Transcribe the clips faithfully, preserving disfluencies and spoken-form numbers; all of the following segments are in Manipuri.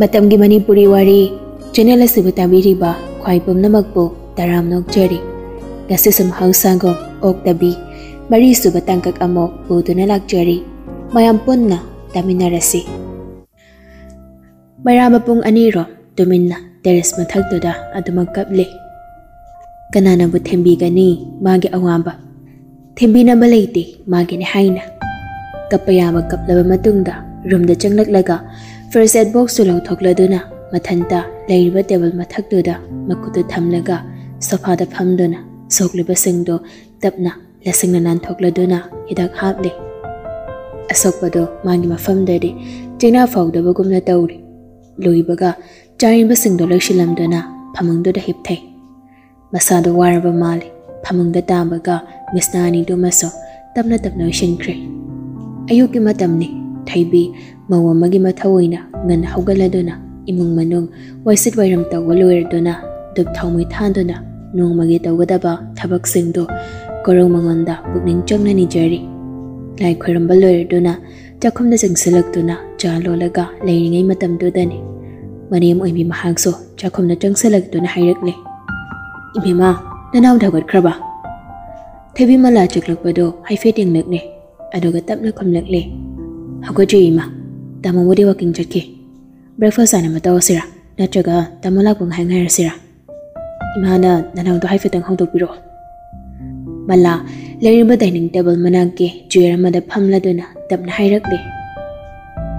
ꯃꯇꯝꯒꯤ ꯃꯅꯤꯄꯨꯔꯤ ꯋꯥꯔꯤ ꯆꯦꯅꯦꯜ ꯑꯁꯤꯕꯨ ꯇꯥꯕꯤꯔꯤꯕ ꯈ꯭ꯋꯥꯏ ꯄꯨꯝꯅꯃꯛꯄꯨ ꯇꯔꯥꯝꯅ ꯑꯣꯛꯆꯔꯤ꯫ ꯉꯁꯤꯁꯨ ꯃꯍꯧꯁꯥꯒꯨꯝ ꯑꯣꯛꯇꯕꯤ ꯃꯔꯤꯁꯨꯕ ꯇꯥꯡꯀꯛ ꯑꯃꯨꯛ ꯄꯨꯗꯨꯅ ꯂꯥꯛꯆꯔꯤ꯫ ꯃꯌꯥꯝ ꯄꯨꯟꯅ ꯇꯥꯃꯤꯟꯅꯔꯁꯤ꯫ ꯃꯩꯔꯥꯕ ꯄꯨꯡ ꯑꯅꯤꯔꯣꯝ ꯇꯨꯃꯤꯟꯅ ꯇꯦꯔꯦꯁ ꯃꯊꯛꯇꯨꯗ ꯑꯗꯨꯃꯛ ꯀꯞꯂꯤ꯫ ꯀꯅꯥꯅꯕꯨ ꯊꯦꯝꯕꯤꯒꯅꯤ ꯃꯥꯒꯤ ꯑꯋꯥꯕ? ꯊꯦꯝꯕꯤꯅꯕ ꯂꯩꯇꯦ ꯃꯥꯒꯤꯅꯦ ꯍꯥꯏꯅ꯫ ꯀꯞꯄ ꯌꯥꯕ ꯀꯞꯂꯕ ꯃꯇꯨꯡꯗ ꯔꯨꯝꯗ ꯆꯪꯂꯛꯂꯒ ꯐꯥꯔꯁ ꯑꯦꯗ ꯕꯣꯛꯁꯇꯨ ꯂꯧꯊꯣꯛꯂꯗꯨꯅ ꯃꯊꯟꯇ ꯂꯩꯔꯤꯕ ꯇꯦꯕꯜ ꯃꯊꯛꯇꯨꯗ ꯃꯈꯨꯠꯇꯨ ꯊꯝꯂꯒ ꯁꯣꯐꯥꯗ ꯐꯝꯗꯨꯅ ꯁꯣꯛꯂꯤꯕꯁꯤꯡꯗꯨ ꯇꯞꯅ ꯂꯁꯤꯡꯅ ꯅꯥꯟꯊꯣꯛꯂꯗꯨꯅ ꯍꯤꯗꯥꯛ ꯍꯥꯞꯂꯦ꯫ ꯑꯁꯣꯛꯄꯗꯨ ꯃꯥꯒꯤ ꯃꯐꯝꯗꯗꯤ ꯆꯩꯅꯥ ꯐꯥꯎꯗꯕꯒꯨꯝꯅ ꯇꯧꯔꯤ꯫ ꯂꯣꯏꯕꯒ ꯆꯥꯔꯤꯕꯁꯤꯡꯗꯨ ꯂꯣꯏꯁꯤꯜꯂꯝꯗꯨꯅ ꯐꯃꯨꯡꯗꯨꯗ ꯍꯤꯞꯊꯩ꯫ ꯃꯁꯥꯗꯣ ꯋꯥꯔꯕ ꯃꯥꯜꯂꯤ꯫ ꯐꯃꯨꯡꯗ ꯇꯥꯕꯒ ꯃꯤꯁꯅꯥ ꯑꯅꯤꯗꯨꯃꯁꯨ ꯇꯞꯅ ꯇꯞꯅ ꯑꯣꯏꯁꯤꯟꯈ꯭ꯔꯦ꯫ ꯑꯌꯨꯛꯀꯤ ꯃꯇꯝꯅꯤ꯫ ꯊꯩꯕꯤ ꯃꯧ ꯑꯃꯒꯤ ꯃꯊꯧ ꯑꯣꯏꯅ ꯉꯟꯅ ꯍꯧꯒꯠꯂꯗꯨꯅ ꯏꯃꯨꯡ ꯃꯅꯨꯡ ꯋꯥꯏꯁꯤꯠ ꯋꯥꯏꯔꯝ ꯇꯧꯕ ꯂꯣꯏꯔꯗꯨꯅ ꯙꯨꯞ ꯊꯥꯎꯃꯩ ꯊꯥꯗꯨꯅ ꯅꯣꯡꯃꯒꯤ ꯇꯧꯒꯗꯕ ꯊꯕꯛꯁꯤꯡꯗꯨ ꯀꯣꯔꯧ ꯃꯉꯣꯟꯗ ꯄꯨꯛꯅꯤꯡ ꯆꯪꯅ ꯅꯤꯖꯔꯤ꯫ ꯂꯥꯏ ꯈꯣꯏꯔꯝꯕ ꯂꯣꯏꯔꯗꯨꯅ ꯆꯥꯛꯈꯨꯝꯗ ꯆꯪꯁꯤꯜꯂꯛꯇꯨꯅ ꯆꯥ ꯂꯣꯜꯂꯒ ꯂꯩꯔꯤꯉꯩ ꯃꯇꯝꯗꯨꯗꯅꯤ ꯃꯅꯦꯝ ꯑꯣꯏꯕꯤ ꯃꯍꯥꯛꯁꯨ ꯆꯥꯛꯈꯨꯝꯗ ꯆꯪꯁꯤꯜꯂꯛꯇꯨꯅ ꯍꯥꯏꯔꯛꯂꯦ, "ꯏꯕꯦꯝꯃ, ꯅꯅꯥꯎꯗꯤ ꯍꯧꯒꯠꯈ꯭ꯔꯕ?" ꯊꯣꯏꯕꯤ ꯃꯂꯥ ꯆꯤꯛꯂꯛꯄꯗꯨ ꯍꯥꯏꯐꯦꯠ ꯌꯦꯡꯂꯛꯂꯦ, ꯑꯗꯨꯒ ꯇꯞꯅ ꯈꯨꯝꯂꯛꯂꯦ, "ꯍꯧꯒꯠꯇ꯭ꯔꯤ ꯏꯃꯥ, ꯇꯥꯃꯣꯕꯨꯗꯤ ꯋꯥꯀꯤꯡ ꯆꯠꯈꯤ꯫ ꯕ꯭ꯔꯦꯛꯐꯥꯁ ꯆꯥꯅꯕ ꯇꯧꯔꯁꯤꯔꯥ, ꯅꯠꯇ꯭ꯔꯒ ꯇꯥꯃꯣ ꯂꯥꯛꯄ ꯉꯥꯏ ꯉꯥꯏꯔꯁꯤꯔꯥ? ꯏꯃꯥꯅ ꯅꯅꯥꯎꯗꯣ ꯍꯥꯏꯐꯦꯠꯇꯪ ꯍꯧꯗꯣꯛꯄꯤꯔꯛꯑꯣ꯫" ꯃꯂꯥ ꯂꯩꯔꯤꯕ ꯗꯥꯏꯅꯤꯡ ꯇꯦꯕꯜ ꯃꯅꯥꯛꯀꯤ ꯆꯤꯌꯔ ꯑꯃꯗ ꯐꯝꯂꯗꯨꯅ ꯇꯞꯅ ꯍꯥꯏꯔꯛꯂꯦ,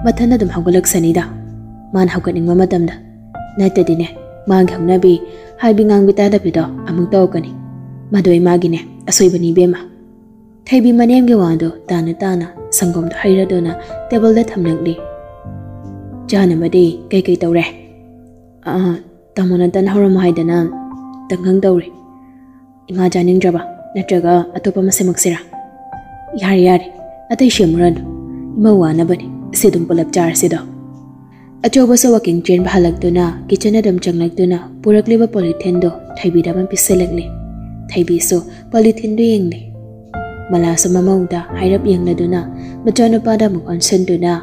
"ꯃꯊꯟꯇ ꯑꯗꯨꯝ ꯍꯧꯒꯠꯂꯛꯁꯅꯤꯗ, ꯃꯥꯅ ꯍꯧꯒꯠꯅꯤꯡꯕ ꯃꯇꯝꯗ꯫ ꯅꯠꯇꯗꯤꯅꯦ, ꯃꯥꯒꯤ ꯍꯧꯅꯕꯤ ꯍꯥꯏꯕꯤ ꯉꯥꯡꯕꯤ ꯇꯥꯗꯕꯤꯗꯣ ꯑꯃꯨꯛ ꯇꯧꯔꯛꯀꯅꯤ꯫ ꯃꯗꯨ ꯏꯃꯥꯒꯤꯅꯦ ꯑꯁꯣꯏꯕꯅꯤ ꯏꯕꯦꯝꯃ꯫" ꯊꯩꯕꯤ ꯃꯅꯦꯝꯒꯤ ꯋꯥꯗꯨ ꯇꯥꯅ ꯇꯥꯅ ꯁꯪꯒꯣꯝꯗꯣ ꯍꯩꯔꯗꯨꯅ ꯇꯦꯕꯜꯗ ꯊꯝꯂꯛꯂꯤ꯫ "ꯆꯥꯅꯕꯗꯤ ꯀꯩꯀꯩ ꯇꯧꯔꯦ?" "ꯑꯥ, ꯇꯥꯃꯣꯅ ꯇꯟ ꯍꯧꯔꯝꯃꯣ ꯍꯥꯏꯗꯅ ꯇꯟꯈꯪ ꯇꯧꯔꯤ꯫ ꯏꯃꯥ ꯆꯥꯅꯤꯡꯗ꯭ꯔꯕ? ꯅꯠꯇ꯭ꯔꯒ ꯑꯇꯣꯞꯄ ꯑꯃ ꯁꯦꯝꯃꯛꯁꯤꯔꯥ?" "ꯌꯥꯔꯦ, ꯌꯥꯔꯦ, ꯑꯇꯩ ꯁꯦꯝꯃꯨꯔꯅꯨ꯫ ꯏꯃꯧ ꯋꯥꯅꯕꯅꯤ, ꯁꯤ ꯑꯗꯨꯝ ꯄꯨꯂꯞ ꯆꯥꯔꯁꯤꯗꯣ꯫" ꯑꯆꯧꯕꯁꯨ ꯋꯥꯀꯤꯡ ꯆꯦꯟꯕ ꯍꯜꯂꯛꯇꯨꯅ ꯀꯤꯆꯟ ꯑꯗꯨꯝ ꯆꯪꯂꯛꯇꯨꯅ ꯄꯨꯔꯛꯂꯤꯕ ꯄꯣꯂꯤꯊꯤꯟꯗꯣ ꯊꯩꯕꯤꯗ ꯑꯃ ꯄꯤꯁꯤꯜꯂꯛꯂꯦ꯫ ꯊꯩꯕꯤꯁꯨ ꯄꯣꯂꯤꯊꯤꯟꯗꯨ ꯌꯦꯡꯂꯦ꯫ ꯃꯂꯥꯁꯨ ꯃꯃꯧꯗ ꯍꯥꯏꯔꯞ ꯌꯦꯡꯂꯗꯨꯅ ꯃꯆꯥꯅꯨꯄꯥꯗ ꯑꯃꯨꯛ ꯑꯣꯟꯁꯤꯟꯗꯨꯅ,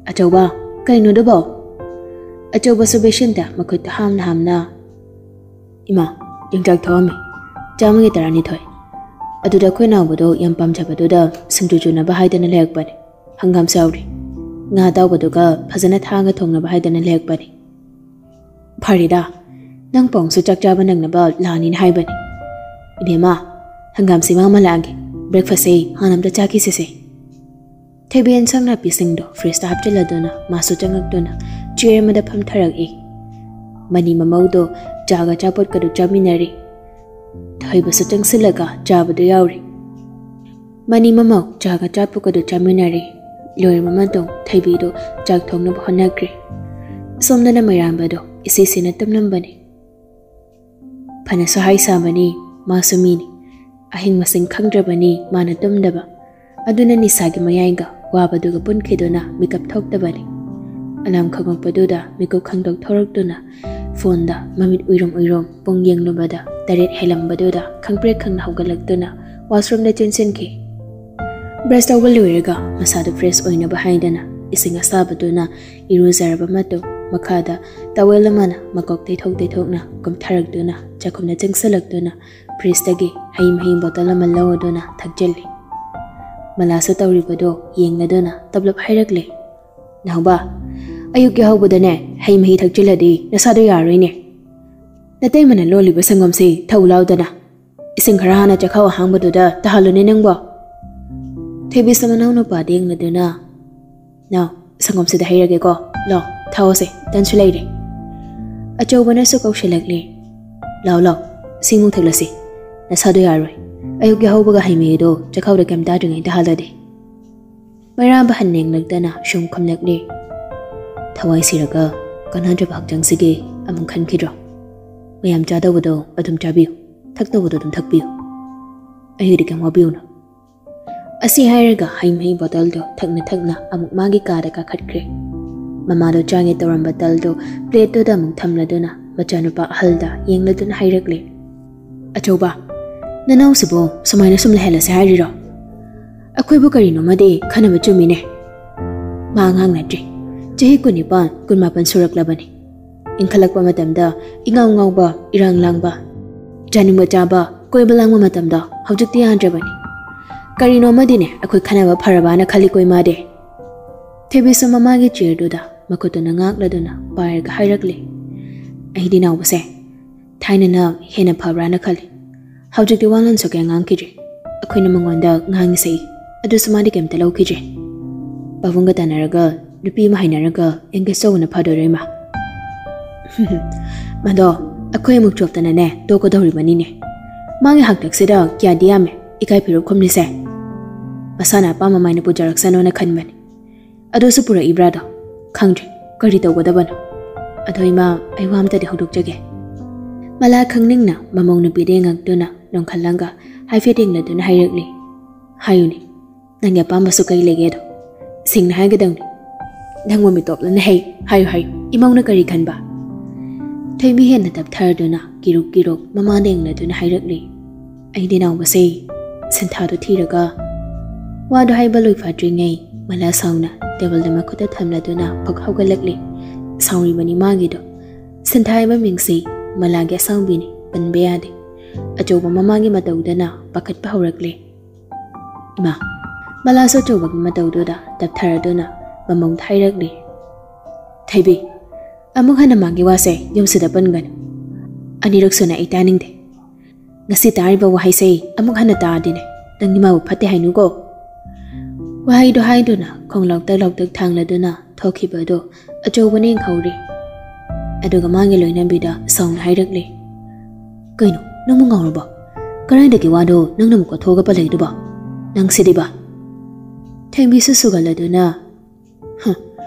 "ꯑꯆꯧꯕ, ꯀꯩꯅꯣꯗꯨꯕꯣ?" ꯑꯆꯧꯕꯁꯨ ꯕꯦꯁꯤꯟꯗ ꯃꯈꯨꯠꯇ ꯍꯥꯝꯅ ꯍꯥꯝꯅ, "ꯏꯃꯥ, ꯌꯣꯡꯆꯥꯛ ꯊꯣꯛꯑꯝꯃꯤ, ꯆꯥꯝꯃꯒꯤ ꯇꯔꯥꯅꯤꯊꯣꯏ꯫ ꯑꯗꯨꯗ ꯑꯩꯈꯣꯏ ꯅꯥꯎꯕꯗꯣ ꯌꯥꯝ ꯄꯥꯝꯖꯕꯗꯨꯗ ꯁꯤꯡꯖꯨ ꯆꯨꯅꯕ ꯍꯥꯏꯗꯅ ꯂꯩꯔꯛꯄꯅꯤ꯫ ꯍꯪꯒꯥꯝꯁꯨ ꯌꯥꯎꯔꯤ꯫ ꯉꯥ ꯑꯇꯥꯎꯕꯗꯨꯒ ꯐꯖꯅ ꯊꯥꯛꯑꯒ ꯊꯣꯡꯅꯕ ꯍꯥꯏꯗꯅ ꯂꯩꯔꯛꯄꯅꯤ꯫ ꯐꯔꯦꯗ, ꯅꯪ ꯄꯥꯎꯁꯨ ꯆꯥꯛ ꯆꯥꯕ ꯅꯪꯅꯕ ꯂꯥꯛꯑꯅꯤꯅ ꯍꯥꯏꯕꯅꯤ꯫ ꯏꯕꯦꯝꯃ, ꯍꯪꯒꯥꯝꯁꯤ ꯃꯥ ꯑꯃ ꯂꯥꯛꯑꯒꯦ꯫ ꯕ꯭ꯔꯦꯛꯐꯥꯁꯁꯦ ꯍꯥꯟꯅ ꯑꯝꯇ ꯆꯥꯈꯤꯁꯤꯁꯦ꯫" ꯊꯣꯏꯕꯤ ꯑꯦꯟꯁꯥꯡ ꯅꯥꯄꯤꯁꯤꯡꯗꯣ ꯐ꯭ꯔꯤꯖꯇ ꯍꯥꯞꯆꯤꯜꯂꯗꯨꯅ ꯃꯥꯁꯨ ꯆꯪꯉꯛꯇꯨꯅ ꯆꯤꯌꯔ ꯑꯃꯗ ꯐꯝꯊꯔꯛꯏ꯫ ꯃꯅꯤ ꯃꯃꯧꯗꯣ ꯆꯥꯒ ꯑꯆꯥꯄꯣꯠꯀꯗꯨ ꯆꯥꯃꯤꯟꯅꯔꯤ꯫ ꯊꯣꯏꯕꯁꯨ ꯆꯪꯁꯤꯜꯂꯒ ꯆꯥꯕꯗꯨ ꯌꯥꯎꯔꯤ꯫ ꯃꯅꯤ ꯃꯃꯧ ꯆꯥꯒ ꯑꯆꯥꯄꯣꯠꯀꯗꯨ ꯆꯥꯃꯤꯟꯅꯔꯤ꯫ ꯂꯣꯏꯔꯕ ꯃꯇꯨꯡ ꯊꯣꯏꯕꯤꯗꯨ ꯆꯥꯛ ꯊꯣꯡꯅꯕ ꯍꯣꯠꯅꯈ꯭ꯔꯦ꯫ ꯁꯣꯝꯗꯅ ꯃꯩꯔꯥꯝꯕꯗꯣ ꯏꯁꯤꯁꯤꯅ ꯇꯨꯝꯂꯝꯕꯅꯤ꯫ ꯐꯅꯁꯨ ꯍꯥꯏ ꯁꯥꯕꯅꯤ, ꯃꯥꯁꯨ ꯃꯤꯅꯤ꯫ ꯑꯍꯤꯡ ꯃꯁꯤꯡ ꯈꯪꯗ꯭ꯔꯕꯅꯤ ꯃꯥꯅ ꯇꯨꯝꯗꯕ꯫ ꯑꯗꯨꯅ ꯅꯤꯁꯥꯒꯤ ꯃꯌꯥꯏꯒ ꯋꯥꯕꯗꯨꯒ ꯄꯨꯟꯈꯤꯗꯨꯅ ꯃꯤꯀꯞ ꯊꯣꯛꯇꯕꯅꯤ꯫ ꯑꯂꯥꯝ ꯈꯪꯉꯛꯄꯗꯨꯗ ꯃꯤꯀꯨꯞ ꯈꯪꯗꯣꯛ ꯊꯣꯔꯛꯇꯨꯅ ꯐꯣꯟꯗ ꯃꯃꯤꯠ ꯎꯏꯔꯨꯝ ꯎꯏꯔꯨꯝ ꯄꯨꯡ ꯌꯦꯡꯂꯨꯕꯗ ꯇꯔꯦꯠ ꯍꯦꯜꯂꯝꯕꯗꯨꯗ ꯈꯪꯄ꯭ꯔꯦꯛ ꯈꯪꯅ ꯍꯧꯒꯠꯂꯛꯇꯨꯅ ꯋꯥꯁꯔꯨꯝꯗ ꯆꯦꯟꯁꯤꯟꯈꯤ꯫ ꯕ꯭ꯔꯁ ꯇꯧꯕ ꯂꯣꯏꯔꯒ ꯃꯁꯥꯗꯨ ꯐ꯭ꯔꯦꯁ ꯑꯣꯏꯅꯕ ꯍꯥꯏꯗꯅ ꯏꯁꯤꯡ ꯑꯁꯥꯕꯗꯨꯅ ꯏꯔꯨꯖꯔꯕ ꯃꯇꯨꯡ ꯃꯈꯥꯗ ꯇꯋꯦꯜ ꯑꯃꯅ ꯃꯀꯣꯛ ꯇꯩꯊꯣꯛ ꯇꯩꯊꯣꯛꯅ ꯀꯨꯝꯊꯔꯛꯇꯨꯅ ꯆꯥꯛꯈꯨꯝꯗ ꯆꯪꯁꯤꯜꯂꯛꯇꯨꯅ ꯐ꯭ꯔꯤꯖꯇꯒꯤ ꯍꯩ ꯃꯍꯤ ꯕꯣꯇꯜ ꯑꯃ ꯂꯧꯔꯗꯨꯅ ꯊꯛꯆꯤꯜꯂꯤ꯫ ꯃꯂꯥꯁꯨ ꯇꯧꯔꯤꯕꯗꯣ ꯌꯦꯡꯂꯗꯨꯅ ꯇꯞꯂꯞ ꯍꯥꯏꯔꯛꯂꯦ, "ꯅꯥꯎꯕ, ꯑꯌꯨꯛ ꯌꯥꯍꯧꯕꯗꯅꯦ ꯍꯩ ꯃꯍꯤ ꯊꯛꯆꯤꯜꯂꯗꯤ ꯅꯁꯥꯗꯣ ꯌꯥꯔꯣꯏꯅꯦ꯫ ꯅꯇꯩꯃꯅ ꯂꯣꯜꯂꯤꯕ ꯁꯪꯒꯣꯝꯁꯤ ꯊꯛꯎ ꯂꯥꯎꯗꯅ꯫ ꯏꯁꯤꯡ ꯈꯔ ꯍꯥꯟꯅ ꯆꯥꯛꯈꯥꯎ ꯑꯍꯥꯡꯕꯗꯨꯗ ꯇꯥꯍꯜꯂꯨꯅꯦ ꯅꯪꯕꯣ꯫" ꯊꯣꯏꯕꯤꯁꯨ ꯃꯅꯥꯎꯅꯨꯄꯥꯗ ꯌꯦꯡꯂꯗꯨꯅ, "ꯅꯥꯎ, ꯁꯪꯒꯣꯝꯁꯤꯗ ꯍꯩꯔꯒꯦꯀꯣ꯫ ꯂꯥꯎ, ꯊꯛꯑꯣꯁꯦ, ꯇꯟꯁꯨ ꯂꯩꯔꯦ꯫" ꯑꯆꯧꯕꯅꯁꯨ ꯀꯧꯁꯤꯜꯂꯛꯂꯦ, "ꯂꯥꯎ, ꯂꯥꯎ, ꯁꯤꯃꯨꯛ ꯊꯛꯂꯁꯤ꯫ ꯅꯁꯥꯗꯣ ꯌꯥꯔꯣꯏ꯫ ꯑꯌꯨꯛ ꯌꯥꯍꯧꯕꯒ ꯍꯩ ꯃꯍꯤꯗꯣ ꯆꯥꯛꯈꯥꯎꯗ ꯀꯩꯝꯇ ꯍꯥꯗ꯭ꯔꯤꯉꯩꯗ ꯍꯥꯜꯂꯗꯤ꯫" ꯃꯩꯔꯥꯕ ꯍꯟꯅ ꯌꯦꯡꯂꯛꯇꯅ ꯁꯨꯝ ꯈꯨꯝꯂꯛꯂꯦ, "ꯊꯋꯥꯏ ꯁꯤꯔꯒ ꯀꯥꯟꯅꯗ꯭ꯔꯕ ꯍꯛꯆꯥꯡꯁꯤꯒꯤ ꯑꯃꯨꯛ ꯈꯟꯈꯤꯗ꯭ꯔꯣ? ꯃꯌꯥꯝ ꯆꯥꯗꯧꯕꯗꯣ ꯑꯗꯨꯝ ꯆꯥꯕꯤꯌꯨ, ꯊꯛꯇꯧꯕꯗꯣ ꯑꯗꯨꯝ ꯊꯛꯄꯤꯌꯨ꯫ ꯑꯩꯒꯤꯗꯤ ꯀꯩꯝ ꯋꯥꯕꯤꯌꯨꯅꯨ꯫" ꯑꯁꯤ ꯍꯥꯏꯔꯒ ꯍꯩ ꯃꯍꯤ ꯕꯣꯇꯜꯗꯣ ꯊꯛꯅ ꯊꯛꯅ ꯑꯃꯨꯛ ꯃꯥꯒꯤ ꯀꯥꯗ ꯀꯥꯈꯠꯈ꯭ꯔꯦ꯫ ꯃꯃꯥꯗꯣ ꯆꯥꯒꯦ ꯇꯧꯔꯝꯕ ꯇꯜꯗꯣ ꯄ꯭ꯂꯦꯠꯇꯨꯗ ꯑꯃꯨꯛ ꯊꯝꯂꯗꯨꯅ ꯃꯆꯥꯅꯨꯄꯥ ꯑꯍꯜꯗ ꯌꯦꯡꯂꯗꯨꯅ ꯍꯥꯏꯔꯛꯂꯦ, "ꯑꯆꯧꯕ, ꯅꯅꯥꯎꯁꯤꯕꯨ ꯁꯨꯃꯥꯏꯅ ꯁꯨꯝ ꯂꯩꯍꯜꯂꯁꯦ ꯍꯥꯏꯔꯤꯔꯣ? ꯑꯩꯈꯣꯏꯕꯨ ꯀꯔꯤꯅꯣꯃꯗꯤ ꯈꯟꯅꯕ ꯆꯨꯝꯃꯤꯅꯦ꯫" ꯃꯥ ꯑꯉꯥꯡ ꯅꯠꯇ꯭ꯔꯤ꯫ ꯆꯍꯤ ꯀꯨꯟꯅꯤꯄꯥꯟ, ꯀꯨꯟꯃꯥꯄꯟ ꯁꯨꯔꯛꯂꯕꯅꯤ꯫ ꯏꯟꯈꯠꯂꯛꯄ ꯃꯇꯝꯗ ꯏꯉꯥꯎ ꯉꯥꯎꯕ, ꯏꯔꯥꯡ ꯂꯥꯡꯕ, ꯆꯥꯅꯤꯡꯕ ꯆꯥꯕ, ꯀꯣꯏꯕ ꯂꯥꯡꯕ ꯃꯇꯝꯗ ꯍꯧꯖꯤꯛꯇꯤ ꯌꯥꯗ꯭ꯔꯕꯅꯤ꯫ ꯀꯔꯤꯅꯣ ꯑꯃꯗꯤꯅꯦ ꯑꯩꯈꯣꯏ ꯈꯟꯅꯕ ꯐꯔꯕꯅ ꯈꯜꯂꯤꯀꯣ ꯏꯃꯥꯗꯤ꯫ ꯊꯣꯏꯕꯤꯁꯨ ꯃꯃꯥꯒꯤ ꯆꯤꯌꯔꯗꯨꯗ ꯃꯈꯨꯠꯇꯨꯅ ꯉꯥꯛꯂꯗꯨꯅ ꯄꯥꯏꯔꯒ ꯍꯥꯏꯔꯛꯂꯤ, ꯑꯩꯗꯤ ꯅꯥꯎꯕꯁꯦ, ꯊꯥꯏꯅꯅ ꯍꯦꯟꯅ ꯐꯕ꯭ꯔꯥꯅ ꯈꯜꯂꯤ꯫ ꯍꯧꯖꯤꯛꯇꯤ ꯋꯥ ꯂꯣꯟꯁꯨ ꯀꯌꯥ ꯉꯥꯡꯈꯤꯗ꯭ꯔꯦ꯫ ꯑꯩꯈꯣꯏꯅ ꯃꯉꯣꯟꯗ ꯉꯥꯡꯉꯤꯁꯦ, ꯑꯗꯨꯁꯨ ꯃꯥꯗꯤ ꯀꯩꯝꯇ ꯂꯧꯈꯤꯗ꯭ꯔꯦ꯫ ꯄꯥꯕꯨꯡꯒ ꯇꯥꯟꯅꯔꯒ ꯅꯨꯄꯤ ꯑꯃ ꯍꯥꯏꯅꯔꯒ ꯑꯦꯡꯒꯦꯖ ꯇꯧꯕꯅ ꯐꯗꯣꯏꯔꯣ ꯏꯃꯥ? ꯃꯗꯣ ꯑꯩꯈꯣꯏ ꯑꯃꯨꯛ ꯆꯣꯞꯇꯅꯅꯦ ꯇꯣꯛꯀꯗꯧꯔꯤꯕꯅꯤꯅꯦ꯫ ꯃꯥꯒꯤ ꯍꯥꯛꯇꯛꯁꯤꯗ ꯀꯌꯥꯗꯤ ꯌꯥꯝꯃꯦ ꯏꯀꯥꯏ ꯐꯤꯔꯨꯛ ꯈꯨꯝꯂꯤꯁꯦ꯫ ꯃꯁꯥꯅ ꯑꯄꯥꯝꯕ ꯃꯥꯏꯅ ꯄꯨꯖꯔꯛꯁꯅꯣꯅ ꯈꯟꯕꯅꯤ꯫ ꯑꯗꯨꯁꯨ ꯄꯨꯔꯛꯏꯕ꯭ꯔꯥꯗꯣ? ꯈꯪꯗ꯭ꯔꯦ, ꯀꯔꯤ ꯇꯧꯒꯗꯕꯅꯣ? ꯑꯗꯣ ꯏꯃꯥ, ꯑꯩ ꯋꯥ ꯑꯝꯇꯗꯤ ꯍꯧꯗꯣꯛꯆꯒꯦ꯫ ꯃꯂꯥ ꯈꯪꯅꯤꯡꯅ ꯃꯃꯧ ꯅꯨꯄꯤꯗ ꯌꯦꯡꯉꯛꯇꯨꯅ ꯅꯣꯡꯈꯠꯂꯒ ꯍꯥꯏꯐꯦꯠ ꯌꯦꯡꯂꯗꯨꯅ ꯍꯥꯏꯔꯛꯂꯤ, ꯍꯥꯏꯌꯨꯅꯦ, ꯅꯪꯒꯤ ꯑꯄꯥꯝꯕꯁꯨ ꯀꯩ ꯂꯩꯒꯦꯗꯣ? ꯁꯦꯡꯅ ꯍꯥꯏꯒꯗꯧꯅꯤ꯫ ꯅꯪꯕꯨ ꯃꯤꯇꯣꯞꯂꯅ ꯍꯩ꯫ ꯍꯥꯏꯌꯨ, ꯍꯥꯏꯌꯨ, ꯏꯃꯧꯅ ꯀꯔꯤ ꯈꯟꯕ? ꯊꯣꯏꯕꯤ ꯍꯦꯟꯅ ꯇꯞꯊꯔꯗꯨꯅ ꯀꯤꯔꯨꯛ ꯀꯤꯔꯨꯛ ꯃꯃꯥꯗ ꯌꯦꯡꯂꯗꯨꯅ ꯍꯥꯏꯔꯛꯂꯤ, ꯑꯩꯗꯤ ꯅꯥꯎꯕꯁꯦ, ꯁꯤꯟꯊꯥꯗꯣ ꯊꯤꯔꯒ꯫ ꯋꯥꯗꯣ ꯍꯥꯏꯕ ꯂꯣꯏꯐꯥꯠꯇ꯭ꯔꯤꯉꯩ ꯃꯂꯥ ꯁꯥꯎꯅ ꯇꯦꯕꯜꯗ ꯃꯈꯨꯠꯇ ꯊꯝꯂꯗꯨꯅ ꯐꯛ ꯍꯧꯒꯠꯂꯛꯂꯤ꯫ ꯁꯥꯎꯔꯤꯕꯅꯤ ꯃꯥꯒꯤꯗꯣ꯫ ꯁꯤꯟꯊꯥ ꯍꯥꯏꯕ ꯃꯤꯡꯁꯤ ꯃꯂꯥꯒꯤ ꯑꯁꯥꯎꯕꯤꯅꯤ, ꯄꯟꯕ ꯌꯥꯗꯦ꯫ ꯑꯆꯧꯕ ꯃꯃꯥꯒꯤ ꯃꯇꯧꯗꯅ ꯄꯥꯈꯠꯄ ꯍꯧꯔꯛꯂꯦ꯫ ꯏꯃꯥ, ꯃꯂꯥꯁꯨ ꯑꯆꯧꯕꯒꯤ ꯃꯇꯧꯗꯨꯗ ꯇꯞꯊꯔꯗꯨꯅ ꯃꯃꯧꯗ ꯍꯥꯏꯔꯛꯂꯤ, ꯊꯣꯏꯕꯤ, ꯑꯃꯨꯛ ꯍꯟꯅ ꯃꯥꯒꯤ ꯋꯥꯁꯦ ꯌꯨꯝꯁꯤꯗ ꯄꯟꯒꯅꯨ꯫ ꯑꯅꯤꯔꯛ ꯁꯨꯅ ꯑꯩ ꯇꯥꯅꯤꯡꯗꯦ꯫ ꯉꯁꯤ ꯇꯥꯔꯤꯕ ꯋꯥꯍꯩꯁꯦ ꯑꯃꯨꯛ ꯍꯟꯅ ꯇꯥꯔꯗꯤꯅꯦ, ꯅꯪ ꯏꯃꯥꯕꯨ ꯐꯠꯇꯦ ꯍꯥꯏꯅꯨꯀꯣ꯫ ꯋꯥꯍꯩꯗꯣ ꯍꯥꯏꯗꯨꯅ ꯈꯣꯡ ꯂꯥꯎꯇꯛ ꯂꯥꯎꯇꯛ ꯊꯥꯡꯂꯗꯨꯅ ꯊꯣꯛꯈꯤꯕ ꯑꯗꯨ ꯑꯆꯧꯕꯅ ꯌꯦꯡꯍꯧꯔꯦ꯫ ꯑꯗꯨꯒ ꯃꯥꯒꯤ ꯂꯣꯏꯅꯕꯤꯗ ꯁꯥꯎꯅ ꯍꯥꯏꯔꯛꯂꯦ, ꯀꯩꯅꯣ, ꯅꯪꯕꯨ ꯉꯥꯎꯔꯕꯣ? ꯀꯗꯥꯏꯗꯒꯤ ꯋꯥꯅꯣ ꯅꯪꯅ ꯑꯃꯨꯛ ꯀꯣꯠꯊꯣꯛꯑꯒ ꯄꯜꯂꯛꯏꯗꯨꯕꯣ? ꯅꯪ ꯁꯤꯗꯤꯕ꯫ ꯊꯣꯏꯕꯤꯁꯨ ꯁꯨꯒꯠꯂꯗꯨꯅ, ꯍ,